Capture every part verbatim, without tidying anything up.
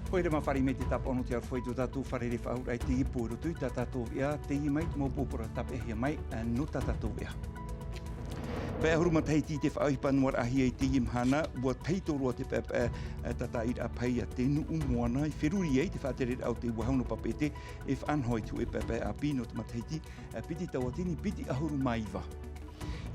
Hoʻi, mā fāriʻi mai te tāpaʻo nō te aroha i tō tātou fārerei faʻaauraʻa i teie pō i roto i tā tātou veʻa, teie mai te mau pōpōraʻa tāpeʻahia mai, ā, nō tā tātou veʻa. Pae ʻahuru matahiti te faʻaʻohipa noa raʻahia i teie mahana, ʻua tahito roa te paepae, ā, tātaʻiraʻa pahi a Te Nuʻu Moana, i feruri ai te faʻatereraʻa o te ua hau nō papeʻete, e faʻanaho i te hōʻē paepae ʻāpī nō te matahiti, ā, piti tauatini piti ʻahuru mā iva.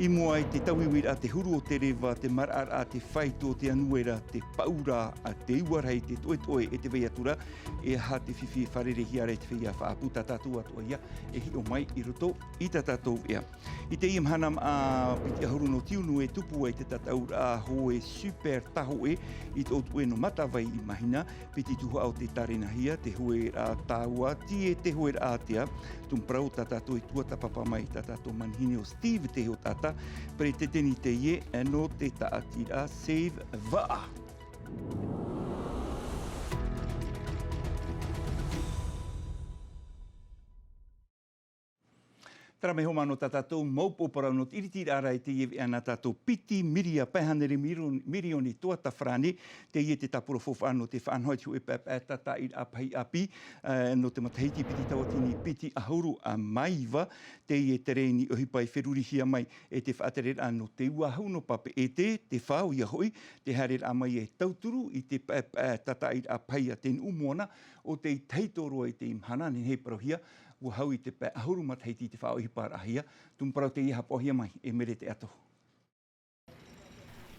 I mua i te tauiuiraʻa, te huru o te reva, te maraʻaraʻa, te faito, te anuera, te paʻura, ā, te ua rahi, te toʻetoʻe e te vai atu ra, e aha te fifi e fārereihia ra e te feiā faʻaʻapu, tā tātou atoʻa ia e hiʻo mai i roto i tā tātou veʻa. I teie mahana maʻa piti ʻahuru nō tiunu e tupu ai te tataʻuraʻa hōʻē Super Tahoʻe i te ʻōtuʻe nō Matavai i Mahina, piti tuhaʻa o tē tārenahia, te hōʻēraʻa Tāua, tīaʻi te hōʻēraʻa Ātea, tumu parau tā tātou e tuatāpapa mai tā tātou manihini ʻo Steve Te Heo Taʻata, peretiteni teie nō te tāʻatiraʻa Save Vaʻa. Terā mai hoʻi nō tā tātou mau pōpōraʻa nō te ʻiritiraʻa ra i teie veʻa nā tātou piti miria pae hānere mirioni, mirioni tuata farāni, teie te tāpura faufaʻa nō te faʻanaho i te hōʻē paepae tātaʻiraʻa pahi ʻāpī, ā, nō te matahiti piti tauatini piti ʻahuru mā iva, teie te reni ʻohipa i ferurihia mai e te faʻatereraʻa nō te ua hau nō papeʻete, te fā ʻoia hoʻi, te haereraʻa mai e tauturu i te paepae tātaʻiraʻa pahi a Te Nuʻu Moana, ʻo tei tahito roa i teie mahana, nehenehe e parauhia, ua hau i te pae ʻahuru matahiti te faʻaʻohiparaʻahia, tumu parau teie e haʻapaʻohia mai e Merete Atohu.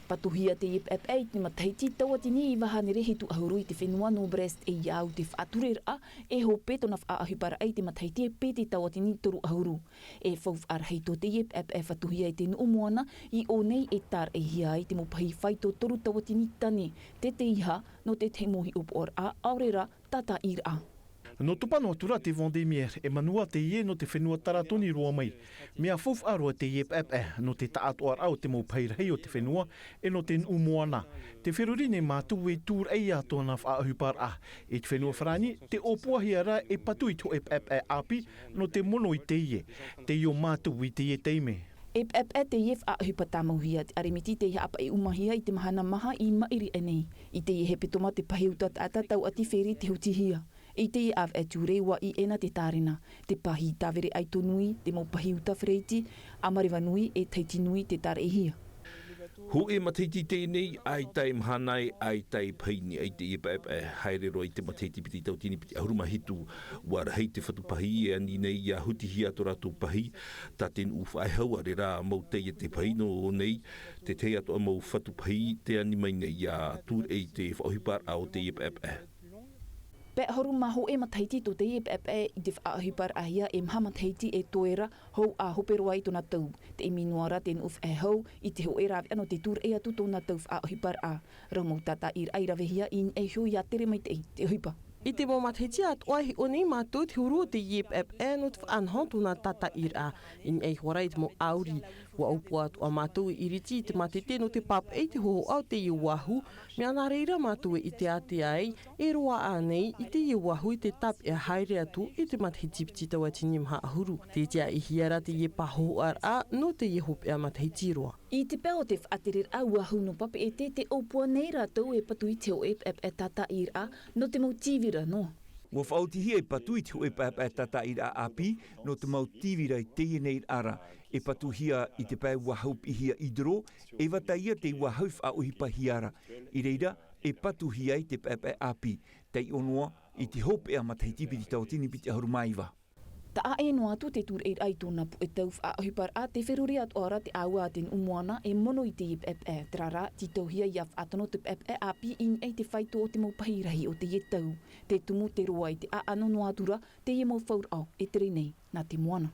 Patuhia teie paepae i te matahiti tauatini iva hānere hitu ʻahuru i te fenua nō Brest, ʻeiaha te faʻatureraʻa e hope tōna faʻaʻohiparaʻa i te matahiti e piti tauatini toru ʻahuru. E faufaʻa rahi tō teie paepae e patuhia e Te Nuʻu Moana i ʻō nei e tāraʻihia ai te mau pahi faito toru tauatini tane, te teiaha nō te tahi mau hiʻopoʻaraʻa, ʻaore rā, tātaʻiraʻa. Nō Tōpano atu ra te Vendémiaire, e manuā teie nō te fenua taratoni roa mai. Mea faufaʻa roa teie paepae, nō te taʻatoʻaraʻa o te mau pahi rahi o te fenua, e nō Te Nuʻu Moana. Tē feruri nei mātou e tūraʻi ia tōna faʻaʻohiparaʻa. I te fenua Farāni, tē ʻōpuahia ra e patu i te hōʻē paepae ʻāpī, nō te mono i teie. Teie ʻo mātou i teie taime. E paepae teie e faʻaʻohipa tāmauhia te ʻārimiti tei haʻapaʻo ʻumahia i te mahana maha i maʻiri aʻe nei. I teie hepetoma te pahi uta taʻata tauʻati fēri tē hutihia. I teie ʻāvaʻe Tūrei ʻua ʻī ʻē na te tārena, te pahi tāvere ʻaito nui, te mau pahi uta Faraiti, ʻa Marevanui e Tahiti Nui tē tāraʻihia. Hōʻē matahiti teie nei, ʻaita e mahana e, ʻaita e pahi i niʻa i teie paepae. Haere roa i te matahiti piti tauatini piti ʻahuru mā hitu, ʻua rahi te fatu pahi e ani nei ʻia hutihia tō rātou pahi, tā Te Nuʻu Faʻehau, ʻaore rā mau taiete pahi nō ʻō nei, te tahi atoʻa mau fatu pahi tē ani mai nei ʻia tūraʻi i te faʻaʻohiparaʻa o teie paepae. Pae ʻahuru mā hōʻē matahiti tō teie paepae i te faʻaʻohiparaʻahia e maha matahiti e toe ra, hou ʻa hope roa ai tōna tau. Tē ʻimi noa ra Te Nuʻu Faʻehau i te hōʻē rāveʻa nō te tūraʻi atu tōna tau faʻaʻohiparaʻa. Rau mau tātaʻiraʻa i ravehia i niʻa iho ʻia tere maitaʻi te ʻohipa. I te mau matahiti atoʻa e hiʻo nei mātou te huru o teie paepae nō te faʻanaho tōna tātaʻiraʻa. I niʻa iho ra i te mau ʻāuri, ʻua ʻōpua atoʻa mātou e iriti i te mātete nō te pāpaʻi i te hōhoʻa o teie uāhu, mea nā reira mātou e ʻite ātea ai, e roaʻa nei i teie uāhu i te tāpeʻa haere atu i te matahiti piti tauatini maha ʻahuru. Tē tiaʻihia ra teie pāhohoʻaraʻa nō teie hopeʻa matahiti roa. I te pae o te faʻatereraʻa uāhu nō papeʻete, tē ʻōpua nei rātou e patu i te hōʻē paepae tātaʻiraʻa nō te mau tīvira noa. ʻUa faʻaotihia e patu i te hōʻē paepae tātaʻiraʻa ʻāpī nō te mau tīvira i teie nei ra. E patuhia i te pae uāhu piʻihia i te rō, e vata ia te uāhu i faʻaʻohipahia ra. I reira, e patuhia ai te paepae ʻāpī. Taiʻo noa i te hopeʻa matahiti piti tauatini piti ʻahuru mā iva. Taʻa ʻē noa atu te tūraʻiraʻa i tōna puʻe tau faʻaʻohiparaʻa, tē feruri atoʻa ra te ʻāua a Te Nuʻu Moana e mono i teie paepae. Terā rā, tītauhia ʻia faʻatono te paepae ʻāpī i niʻa i te faito o te mau pahi rahi o teie tau. Te tumu te roa i te ʻaʻano noa atu ra teie mau fauraʻo e tere nei nā Te Moana.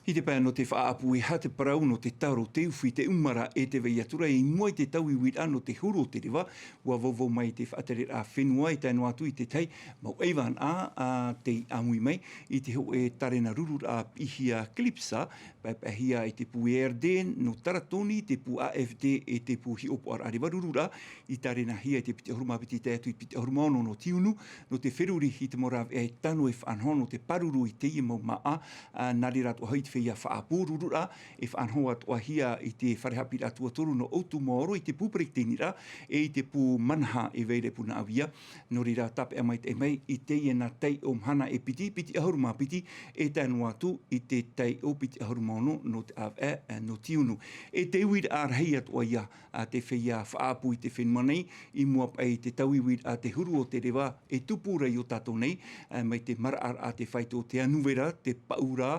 I te pae nō te faʻaʻapu, e aha te parau nō te taro, te ufi, te ʻumara e te vai atu ra i mua i te tauiuiraʻa nō te huru o te reva, ʻua vauvau mai te faʻatereraʻa fenua e tae noa atu i te tahi mau ʻaivānaʻa, ā, tei ʻāmui mai i te hōʻē tārena rururaʻa piʻihia Clipsa, paepaehia e te pū E R D nō Taratoni, te pū A F D e te pū Hiʻopoʻaraʻa Reva Rururaʻa, i tārenahia i te piti ʻahuru mā piti tae atu i te piti ʻahuru mā ono nō tiunu, nō te feruri i te mau rāveʻa e tano e faʻanaho nō te pāruru i teie mau māʻa, ā, nā reira atoʻa hoʻi te Ia faʻaʻapu rururaʻa e faʻanaho atoʻa hia i te fare haʻapiʻiraʻa tuatoru nō ʻOutumaoro i te pū peretiteniraʻa e i te pū manaha e Vairepu Naʻauia. Nō reira, tāpeʻa maitaʻi mai i teie nā taiʻo mahana e piti, piti ʻahuru mā piti, e tae noa atu i te taiʻo piti ʻahuru mā ono nō te ʻāvaʻe nō Tiunu. E te uiraʻa rahi atoʻa ia a te feiā faʻaʻapu i te fenua nei, i mua paʻi i te tauiuiraʻa te huru o te reva e tupu ra i ō tātou nei, mai te maraʻaraʻa te faito o te anuvera, te paʻura,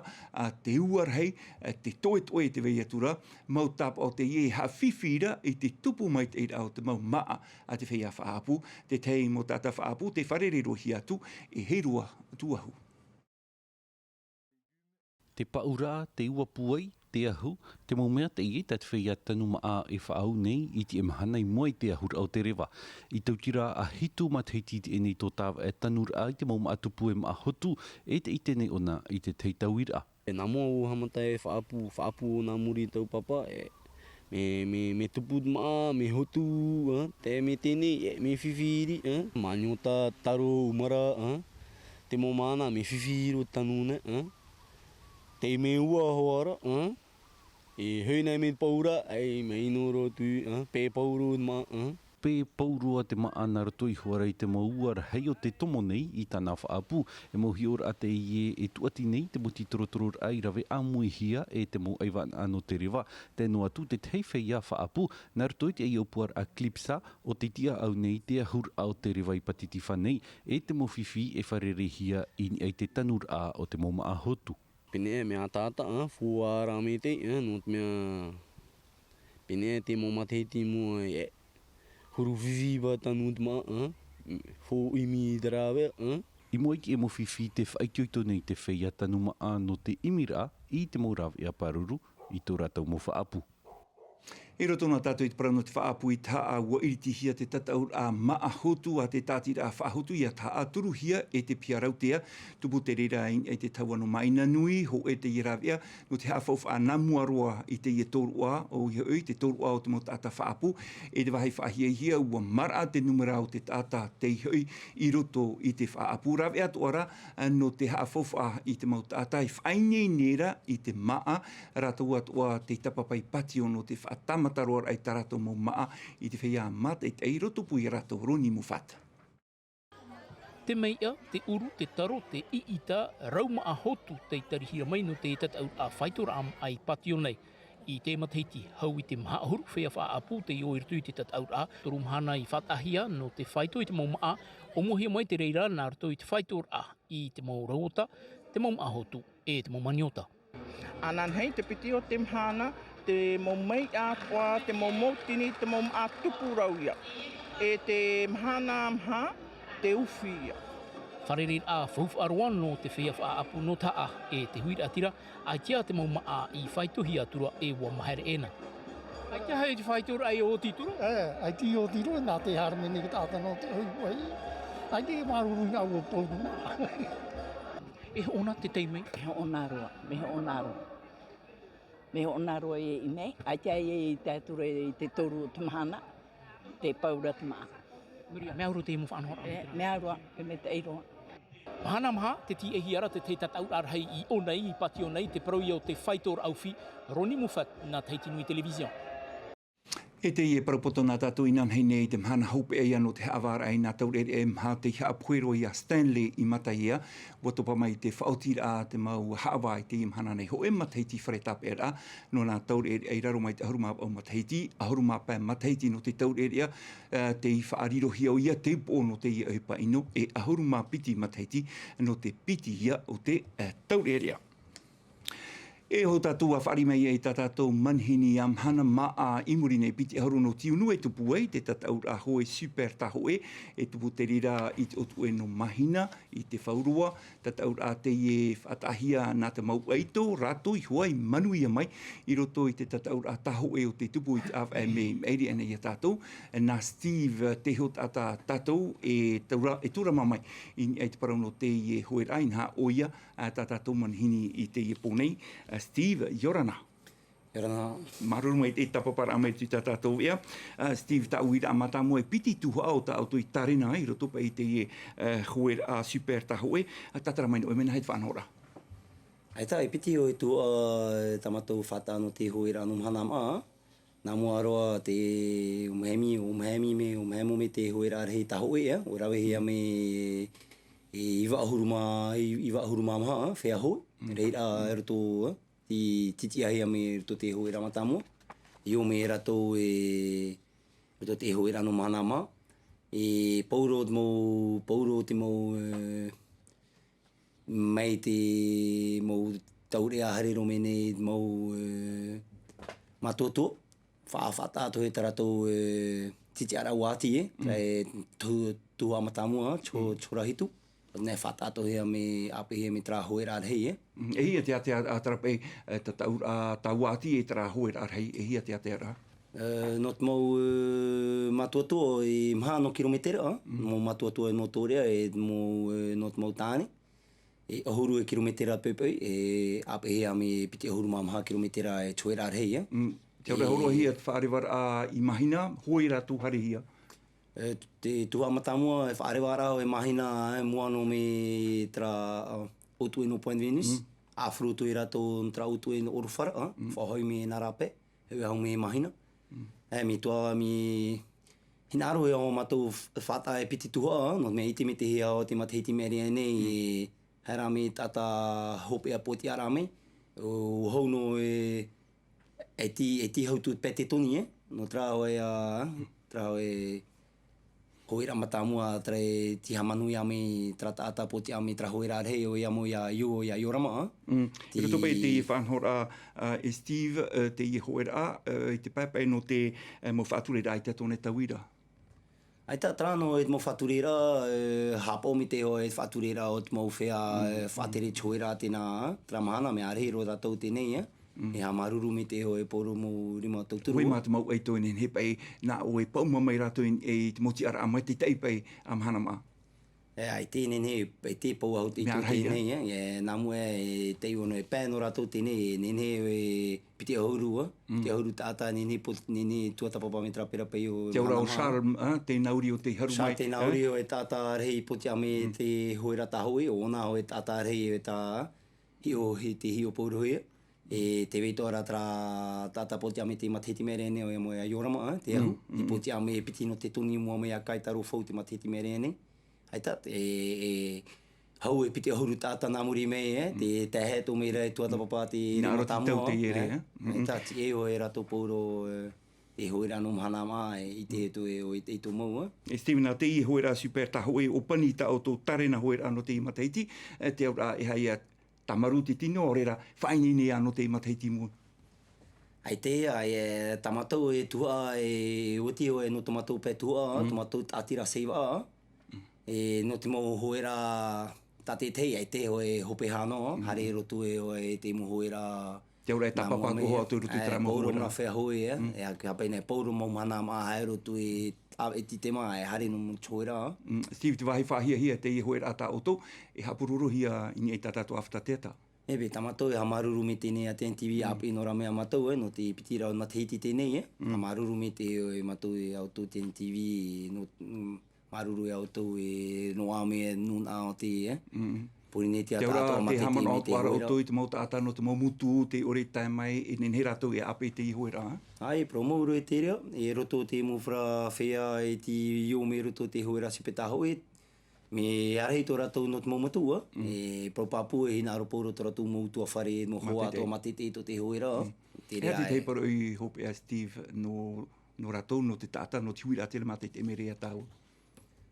te ua rahi, te toʻetoʻe e te vai atu ra, mau tāpaʻo teie e haʻafifi ra i te tupu maitaʻiraʻa o te mau māʻa a te feiā faʻaʻapu. Te tahi mau taʻata faʻaʻapu tē fārereihia atu e Heirua Tuahu. Te paʻura, te ua pūai, te ahu, te mau mea teie tā te feiā tanu māʻa e faʻaau nei i teie mahana i mua i te ahuraʻa o te reva. I tautira ʻa hitu matahiti i teie nei tō tāvaʻe tanuraʻa i te mau māʻa tupu e māʻa hotu, e te ʻite nei ʻōna i te tahi tauiraʻa. E nā mua au haʻamata e faʻaʻapu, faʻaʻapu nā muri i taʻu pāpā, e, mea, mea, mea tupu te māʻa, mea hotu, ā, te, mea teie nei, e, mea fifi ʻiri, ā, maniota, taro, ʻumara, ā, te mau māʻa nā, mea fifi ʻiri tanu nei, ā, te mea ua hoʻi ra, ā, e hoʻi nā mea paʻura, ʻaita, mea ʻino roa atu, ā, pē pauroa te māʻa, ā. Pē pauroa te māʻa nā roto iho ā ra i te mau ua rahi o te tomo nei i tāna faʻaʻapu, e mau hiʻoraʻa teie e tūʻati nei te mau tītorotororaʻa i rave ʻāmuihia e te mau ʻaivānaʻa nō te reva, tae noa atu te tahi feiā faʻaʻapu, nā roto i te ʻaiʻōpuaraʻa Clipsa, ʻo tei tiʻaʻau nei te ahuraʻa o te reva i Pātitifā nei, e te mau fifi e fārereihia i niʻa i te tanuraʻa o te mau māʻa hotu. Pēnei mea ataata, ā, fua rā mea tei, ā, nō te mea, pēnei te mau matahiti i mua, e, huru fifi paʻi tanu te māʻa, ā, fōʻimi te rāveʻa, ā. I mua i te mau fifi tē faʻaitoito nei te feiā tanu māʻa nō te ʻimiraʻa i te mau rāveʻa pāruru i tō rātou mau faʻaʻapu. I roto nā tātou i te parau nō te faʻaʻapu i Tahaʻa, ʻua ʻiritihia te tataʻuraʻa māʻa hotu a te tāʻatiraʻa faʻahotu ia Tahaʻa, turuhia e te piha rautea, tupu te reira i, i te taua nō Māʻinanui, hōʻē teie rāveʻa, nō te haʻafaufaʻa nā mua roa i teie tōroʻa, ʻoia hoʻi, te tōroʻa o te mau taʻata faʻaʻapu, e te vāhi faʻahiahia, ʻua maraʻa te nūmera o te taʻata tei hoʻi i roto i te faʻaʻapu. Rāveʻa atoʻa ra, nō te haʻafaufaʻa i te mau taʻata e faʻaineine ra i te māʻa, rātou atoʻa tei tāpapaʻi pātiō nō te faʻatāmata roa raʻa i tā rātou mau māʻa i te feiā mātaʻitaʻi, rotopū ia rātou Ronnie Moffat. Te meiʻa, te ʻuru, te taro, te ʻiʻita, rau māʻa hotu tei tarihia mai nō te tataʻuraʻa faitoraʻa māʻa i pātiō nei. I te matahiti hau i te maha ʻahuru feiā faʻaʻapu tei ō i roto i te tataʻuraʻa, toru mahana i faʻataʻahia nō te faito i te mau māʻa, ʻōmuahia mai te reira nā roto i te faitoraʻa i te mau rauota, te mau māʻa hotu, e te mau maniota. Ananahi te piti o te mahana, te mau meiʻa atoʻa, te mau mōtini, te mau māʻa tupu rau ia. E te mahana maha, te ufi ia. Fārereiraʻa faufaʻa roa nō te feiā faʻaʻapu nō Tahaʻa, e te huiraʻatira, ʻaita te mau māʻa i faitohia atu ra e ʻua mahere ʻē na. ʻAita hoʻi te faitoraʻa i oti atu ra? E, ʻaita i oti ra, nā te haere mai nei te taʻata nō te ʻohipa. ʻAita e māuruuru i nā ua pauroa. E hoʻona te taime? E hoʻona roa, mea hoʻona roa. Mea hoʻona roa e i nei, ʻaita e i tae atu ra i te toru o te mahana, tē paʻura te māʻa. Maria, mea ʻaore te mau faʻanahoraʻa. E, mea roa, e maitaʻi roa. Mahana maha, tē tīaʻihia ra te tahi tataʻuraʻa rahi i ʻō nei, i pātiō nei, te parau ia o te faitoraʻa ufi, Ronnie Moffat, nā Tahiti Nui Television. E teie parau poto nā tātou inanahi nei i te mahana hopeʻa ia nō te haʻavāraʻa i nā taureʻareʻa e maha tei haʻapohe roa ia Stanley i Mataia, ʻua topa mai te faʻaotiraʻa te mau haʻavā i teie mahana nei hōʻē matahiti fare tāpeʻaraʻa nō nā taureʻareʻa i raro mai te ʻahuru mā vaʻu matahiti, ʻahuru mā pae matahiti nō te taureʻareʻa, ā, tei faʻarirohia ʻoia te upoʻo nō teie ʻohipa ʻino, e ʻahuru mā piti matahiti nō te piti ia o te, ā, taureʻareʻa. E hou tātou ʻa fāriʻi mai ai i tā tātou manihini ā mahana māʻa i muri nei, piti ʻahuru nō Tiunu e tupu ai te tataʻuraʻa hōʻē Super Tāhōʻē, e tupu te reira i te ʻōtuʻe nō Mahina, i te Fauroa, tataʻuraʻa teie e faʻataʻahia nā te mau ʻaito, rātou i hoʻi manuia mai i roto i te tataʻuraʻa tāhōʻē o te tupu i te ʻāvaʻe mē i maʻiri ana ia tātou, nā Steve Tehotaʻata tātou e tura, e tura māmā mai i niʻa i te parau nō teie hōʻē raʻa, inaha ʻoia, ā, tā tātou manihini i teie pō nei, ā, Steve, ʻia ora na. ʻIa ora na. Māuruuru maitaʻi i te tāpaparaʻa mai i tā tātou veʻa. Ā, Steve, tā ʻoe uiraʻa mātāmua e piti tuhaʻa o tā ʻoutou i tārena i roto paʻi i teie, ā, hōʻē raʻa Super Tāhōʻē, ā, tātara mai nō ʻoe, mea nāhea te faʻanahoraʻa? ʻAita e piti ʻoe tuhaʻa, tā mātou faʻataʻa nō te hoeraʻa nō Mahanamaʻa. Nā mua roa te ʻōmahemi, ʻōmahemi mē, ʻōmahemo mē te hoeraʻa rahi tā hōʻē, ʻa, ʻua ravehia mē e iva ʻahuru mā, i-, iva ʻahuru mā maha, fea hōʻē, reira i roto, ʻa, i titiʻahia mē i roto te hoeraʻa mātāmua. I ō mē rātou e, roto te hoeraʻa nō Mahanamaʻa. E pauroa te mau, pauroa te mau, e, mai te mau taureʻa haere roa mai nei mau, e, mātuatua. Fa-, faʻataʻa atoʻa tā rātou, e, titiʻaraʻa ʻati, e, e, tu-, tuhaʻa mātāmua, cho-, chora hitu. Nō te faʻataʻa atoʻa mē, ʻāpeʻehia mē terā hoeraʻa rahi, e. Mm, e hia te ātea a, a terā paʻi, e, tā, tā, a, tā ʻati e terā hoeraʻa rahi, e hia te ātearaʻa? E, nō te mau, e, mātuatua e maha nō kirometera, ʻa, mau mātuatua nō Torea, e mau, e, nō te mau tāne. E ʻahuru e kirometera poʻipoʻi, e ʻāpeʻehia mē piti ʻahuru mā maha kirometera e te hoeraʻa rahi, e. Mm, te ora horoʻahia te faʻarevaraʻa i Mahina, hōʻē rātou haerehia. E, te tuhaʻa mātāmua, e faʻareva ra e Mahina, e, mua noa mai terā, ʻa, ʻōtuʻe nō Pointe Venus. Mm. ʻAfuru atu ia rātou nō terā ʻōtuʻe nō Orofara, ʻa, faʻahoʻi mai nā rāpae, e au mai Mahina. Mm. E, mea ʻite, mea hinaʻaro e au mātou f-, faʻataʻa e piti tuhaʻa, nō te mea ʻite mai te hia o te matahiti Marea nei, e, haere mai taʻata hopeʻa pōtiʻaraʻa mai, ʻo hau nō e, e ti-, e ti hau tu pete toni, e. Nō terā hōʻē, ʻa, terā hōʻē, e, hoeraʻa mātāmua, terā e ti haʻamanuia mai terā taʻata pōtiʻa mai terā hoeraʻa rahi, ʻoia mau ia Io, ia Iorama, ʻa. Mm. I roto paʻi i te faʻanahoraʻa, ʻa, e Steve, e, teie hoeraʻa, e, i te pae paʻi nō te, e, mau faʻatureraʻa i te atu nei tauira. ʻAita terā nō e te mau faʻatureraʻa, e, haʻapaʻo mai te hōʻē faʻatureraʻa o te mau fea, e, faʻatere te hoeraʻa tēnā, terā mahana, mea rahi roa tātou teie nei, e. E haʻamāuruuru mai te hōʻē pauroa mau rima tauturu. Hōʻē mā te mau ʻaito e nehenehe paʻi, nā ʻoe e paʻuma mai rātou i, i te mau tiʻaraʻa mai te taʻi paʻi a Mahanamaʻa. E, ʻaita e nehenehe, ʻaita e pau au te ʻaito teie nei, e, e, nā mua e, e taiʻo noa e pae nō rātou teie nei, e nehenehe e piti ʻahuru, ʻa, piti ʻahuru taʻata, nehenehe po-, nehenehe tuatāpapa mai terā pērā paʻi ʻo Mahanamaʻa. Te ora ʻo Charles, ʻa, te nauri o te haru mai, Charles te nauri ʻo e taʻata rahi pōtiʻa mai te hoeraʻa tā hōʻē, ʻo ʻōna hōʻē taʻata rahi ʻo e tā hiʻo, hi-, te hiʻo pauroa. E tē vai atoʻa ra terā taʻata pōtiʻa mai te matahiti Marea nei, ʻoia mau ia Iorama, ʻa, te ahu. I pōtiʻa mai e piti nō te toni mua mai a Kaitaro Fau te matahiti Marea nei. ʻAita, e, e, hau e piti ʻahuru taʻata nā muri mai, e, te, te tae atu mai ra e tuatāpapa te rima tāmau, e. ʻAita, tiʻa iho e rātou pauroa, e, te hoeraʻa nō Mahanamaʻa, e, i te atu e, ʻo, i te, i tō mau, e. E Steve, nā teie hoeraʻa super tā hōʻē, ʻōpani tā ʻoutou tārena hoeraʻa nō teie matahiti, e, te auraʻa e aha ia, tāmarū te tino, ʻaore rā, faʻaineine ā nō teie matahiti i mua. ʻAita, e, tā mātou e tuhaʻa, e oti ʻoe nō tō mātou pae tuhaʻa, tō mātou tāʻatiraʻa save-ā. E, nō te mau hoeraʻa tātaʻitahi, ʻaita hōʻē hopeʻa noa, haere i roto e ʻoe te mau hoeraʻa. Te auraʻa e tāpapa atu hoʻi i roto i terā mau hoeraʻa. Pauroa nā fea hōʻē, e, e, a, ka paʻi nei, pauroa mau Mahanamaʻa haere i roto e, a, e te tēma, e haere nō te hoeraʻa. Mm, Steve, te vāhi faʻahiahia teie hoeraʻa tā ʻoutou, e haʻapurorohia i niʻa i tā tātou ʻāfata teata. E, paʻi, tā mātou e haʻamāuruuru mai teie nei a T N T V, ʻāpī noa ra mai ia mātou, e, nō te piti ra matahiti teie nei, e. Haʻamāuruuru mai te, e, mātou e a ʻoutou T N T V, nō, mm, māuruuru ia ʻoutou e noaʻa mai e nūnaʻa o te, e, Pōrīnetia tāʻātoʻa mā te, te haʻamanaʻo mai te hoeraʻa. ʻOutou i te mau taʻata nō te mau mūtū, tē ʻore e tae mai, e nehenehe rātou e ʻāpī i teie hoeraʻa. ʻAe, parau mau roa i te reira, i roto i te mau fare fea e tei ō mai i roto i te hoeraʻa super tā hōʻē, mea rahi tō rātou nō te mau mātuʻa, e parau pāpū e hinaʻaro pauroa tō rātou mau ʻutuāfare, mau hoa atoʻa mātete i tō te hoeraʻa. Te reira e. E aha te tahi parau hopeʻa, Steve, nō, nō rātou, nō te taʻata, nō te huiraʻatira mātete mai ra ia tāua?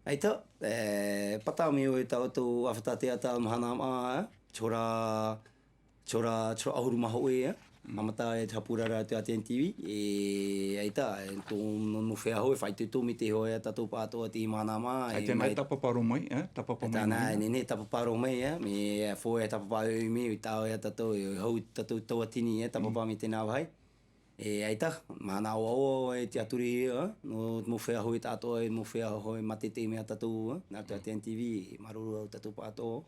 ʻAita, e, pata mai ʻoe tā ʻoutou ʻāfata teata Mahanamaʻa, e, ʻahuru, ʻahuru, ʻahuru mā hōʻē, e, haʻamata e te haʻapurara atu a T N T V, e, ʻaita, e, tō, nō, nō fea hōʻē, faʻaitoito mai te hōʻē a tātou pāʻatoʻa i Mahanamaʻa, e, ʻaita, e, mai tāpapa roa mai, e, tāpapa mai. ʻAita, nā, e nehenehe tāpapa roa mai, e, mea fō e tāpapa ʻoe mai, i tāʻoe a tātou, e, hau tātou tauatini, e, tāpapa mai tēnā vāhi. E, ʻaita, mahana ʻoaʻoa e tiʻaturi, e, nō te mau fea hōʻē tāʻatoʻa, e mau fea hōʻē mātete mai ia tātou, e, nā roto i a T N T V, māuruuru ā tātou pāʻatoʻa.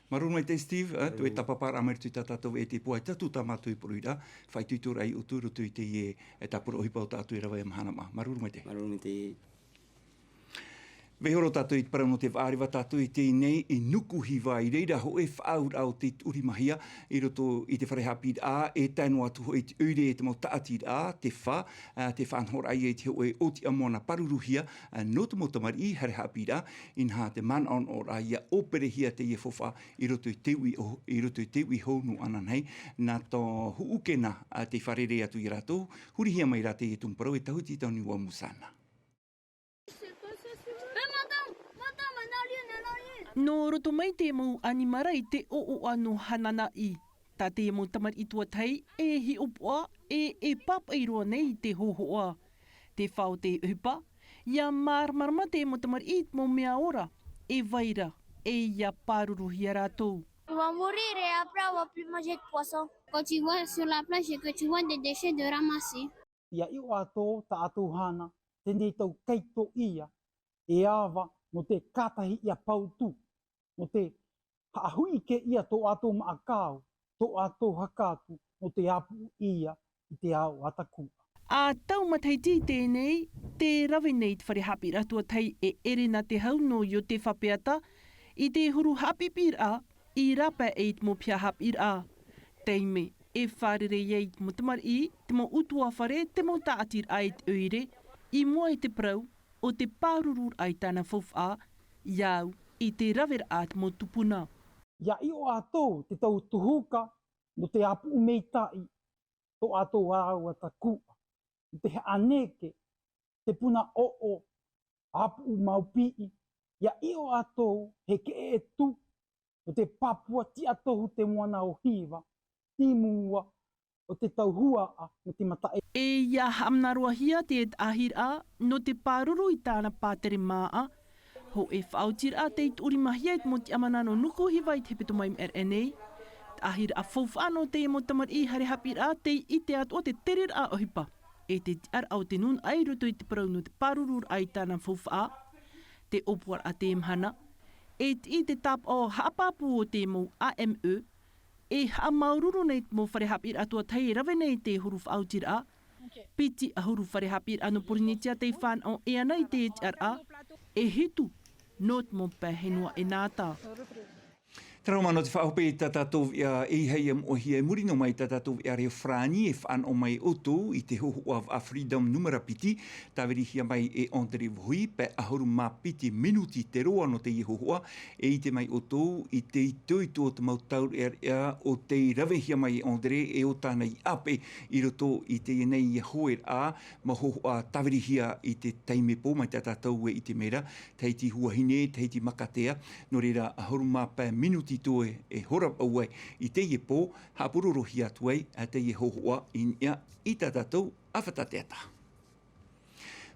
Māuruuru maitaʻi Steve, e, tō ʻoe tāpaparaʻa mai i roto i tā tātou e te pō, ʻaita atu tā mātou e poroʻi ra, faʻaitoitoraʻa ia ʻoutou i roto i teie, e, tāpura ʻohipa o tā ʻoutou e rave ia Mahanamaʻa. Māuruuru maitaʻi. Māuruuru maitaʻi. Vaiiho roa tātou i te parau nō te vaʻa reva tātou i teie nei i Nukuhiva, i reira hōʻē faʻaauraʻa o te tuʻurimahia i roto i te fare haʻapiʻiraʻa, e tae noa atu hoʻi i te ʻoire e te mau tāʻatiraʻa, te fā, ā, te faʻanahoraʻa ia i te hōʻē ʻōtiʻa moana pāruruhia, ā, nō te mau tamariʻi haere haʻapiʻiraʻa, inaha te manaʻonaʻoraʻa ia ʻōperehia teie faufaʻa i roto i te uʻi o, i roto i te uʻi hou nō ananahi, nā tō Huʻukena, ā, tei fārerei atu ia rātou, hurihia mai rā teie tumu parau e Tahuti Tauniua Musana. Nō roto mai te mau ʻanimara i te ʻoʻoʻa nō Hananaʻi. Tā te mau tamariʻi tuatahi e hiʻopoʻa, e, e pāpaʻi roa nei i te hōhoʻa. Te fā o te ʻohipa, ia māramarama te mau tamariʻi i te mau mea ora, e vai ra, e ia pāruruhia rātou. Ils vont mourir et après on va plus manger de poisson. Quand tu vois sur la plage et que tu vois des déchets de ramasser. ʻIa ʻiʻo atoʻa tātou hana, teie tau kaitoʻia, e ava, nō te kātahi ʻia pautu, nō te haʻahuʻi kē ʻia tō ʻoutou maʻa kāo, tō ʻoutou haka atu, nō te āpuʻu ʻia i te ao ʻatakuʻa. ʻA tau matahiti i teie nei, tē rave nei te fare haʻapiʻiraʻa tuatahi e Erena Tehau nō Iotefa Peata, i te huru haʻapiʻiraʻa, i rāpae i te mau piha haʻapiʻiraʻa. Taime, e fārerei ai i te mau tamariʻi, te mau ʻutuāfare, te mau tāʻatiraʻa i te ʻoire, i mua i te parau, o te pārururaʻa i tāna faufaʻa, ia au, i te raveraʻa te mau tupuna. ʻIa ʻiʻo atoʻa te tau tuhuka, nō te āpuʻu maitaʻi, tō ʻoutou ao ʻatakuʻa, nō te haʻaneke, te puna ʻoʻo, āpuʻu mau piʻi, ʻia ʻiʻo atoʻa, he keʻeʻetu, nō te pāpū tiʻa tohu te moana o Hiva, i mua, o te tau huaʻa, nō te mataʻe. E ia haʻamanaʻohia te taʻahiraʻa, nō te pāruru i tāna pātere māʻa, hōʻē faʻaotiraʻa tei tuʻurimahia i te mau tiʻamana nō Nukuhiva i te hepetoma i maʻiri aʻe nei. Taʻahiraʻa faufaʻa nō te mau tamariʻi haere haʻapiʻiraʻa tei ʻite atoʻa te tereraʻa ʻohipa. E te tiʻaraʻa o te nūnaʻa i roto i te parau nō te pārururaʻa i tāna faufaʻa. Te ʻōpuaraʻa te mahana. E tiʻi te tāpaʻo haʻapāpū o te mau A M E. E haʻamāuruuru nei te mau fare haʻapiʻiraʻa tuatahi e rave nei te huru faʻaotiraʻa. Piti ʻahuru fare haʻapiʻiraʻa nō Pōrīnetia tei fānaʻo e ana i te tiʻaraʻa. E hitu, nō te mau pae henua e nāta. Terā mā nō te faʻahope i tā tātou veʻa e ʻeiaha ia moʻehia i muri noa mai tā tātou veʻa reo farāni e fānaʻo mai ʻoutou i te hōhoʻa vaʻa Freedom numera piti, tāvirihia mai e André Vohi, pae ʻahuru mā piti minuti te roa nō teie hōhoʻa, e ʻite mai ʻoutou i te itoito o te mau taureʻareʻa o tei ravehia mai e André e ʻo tāna i ʻāpeʻe i roto i teie nei ia hoeraʻa, mau hōhoʻa tāvirihia i te taime pō mai tā tātou e ʻite mai ra, Tahiti Huahine, Tahiti Makatea, nō reira ʻahuru mā pae minuti toe e hora vaʻu ai i teie pō, haʻapurorohia atu ai, ā, teie hōhoʻa i niʻa i tā tātou ʻāfata teata.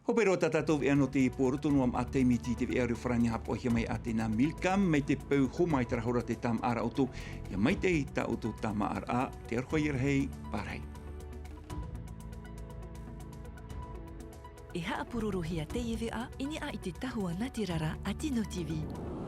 Hope roa tā tātou veʻa nō teie pō, roto noa maʻa te miti i te veʻa reo farāni haʻapaʻohia mai e Atena Milcam, mai te peu hōmai terā hora tē tāmāʻa ra ʻoutou, ʻia maitaʻi tā ʻoutou tāmāʻaraʻa, te aroha ia rahi, pārahi. E haʻapurorohia teie veʻa i niʻa i te tahua nātirara a Tino T V.